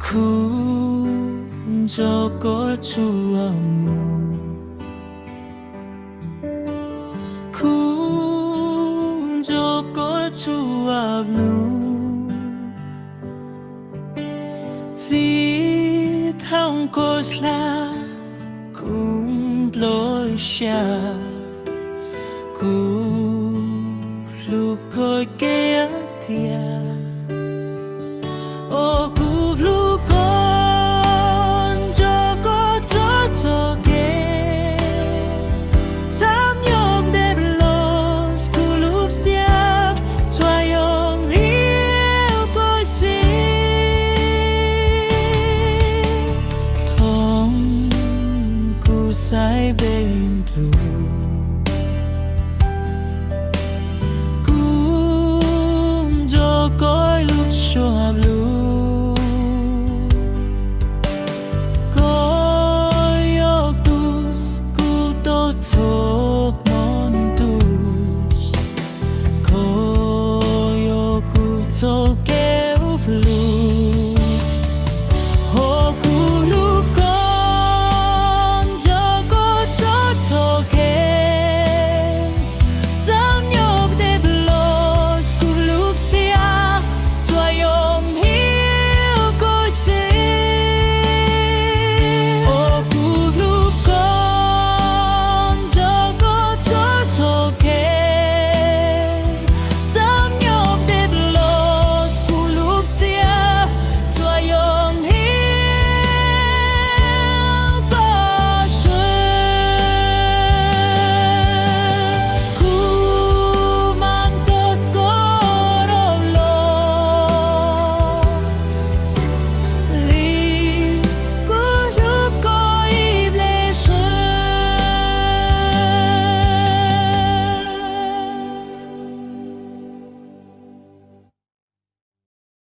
Kuv nco koj txhua mus, kuv nco koj txhua mus, txij thaum koj hla kuv nplooj xya. Kuv hlub koj kiag tiag, o kuv hlub koj, nco koj txog txoj kev, xab nyob ntev los kuv lub siab tsuas yoo hiab koj xwb. Thov kuv xaiv peb tug